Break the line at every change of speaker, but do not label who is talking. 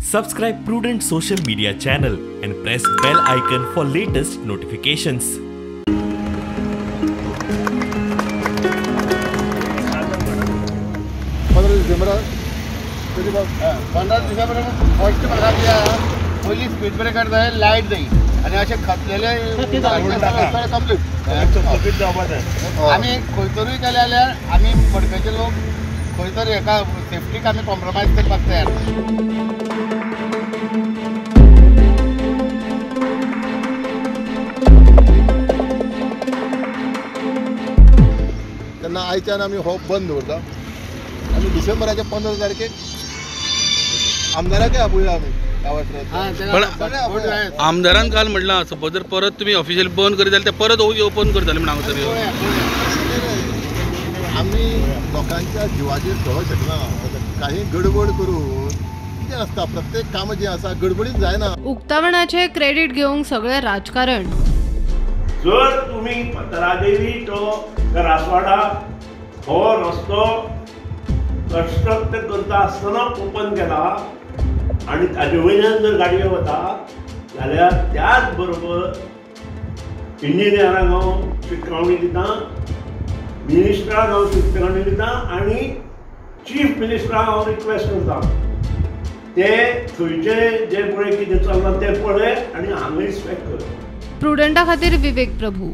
Subscribe Prudent social media channel and press bell icon for latest notifications.
15 डिसेंबराक 15 डिसेंबराक first म्हाका पयली speed breaker जाय, लायट जाय आनी अशें खतलेले कंप्लीट आमी खंयतरूय गेले जाल्यार आमी मडकयचे लोक खंय तर हेका सेफ्टीक आमी कॉम्प्रोमायज करपाक तयार.
तेन्ना आयच्यान आमी हो बंद दवरता आनी डिसेंबराच्या 15 तारखेक आमदाराकय आपया आमी.
पण आमदारान काल म्हटलां सपोज जर परत तुमी ऑफिशियल बंद करीत जाल्यार ते परत ओपन करतले म्हण हांगा सर.
आमी लोकांच्या जिवाचेर खेळोंक शकना. काही गडबड करून कितें आसता, प्रत्येक काम जें आसा गडबडीत जायना.
उक्तावणाचे क्रेडीट घेवंक सगळें राजकारण.
जर तुमी पत्रादेवी तो करासवाडा हो रस्तो कन्स्ट्रक्ट करता आसतना ओपन केला आनी ताजे वयल्यान जर गाडयो वता जाल्यार त्याच बरोबर इंजिनियरांक हांव शिटकावणी दिता, मिनिस्टरांक हांव शिटकावणी दिता आनी चीफ मिनिस्टरांक हांव रिक्वेस्ट करता ते थंयचे जे पळय कितें चल्लां तें पळय आनी हांगा इन्स्पेक्ट कर.
प्रुडंटा खातीर विवेक प्रभू.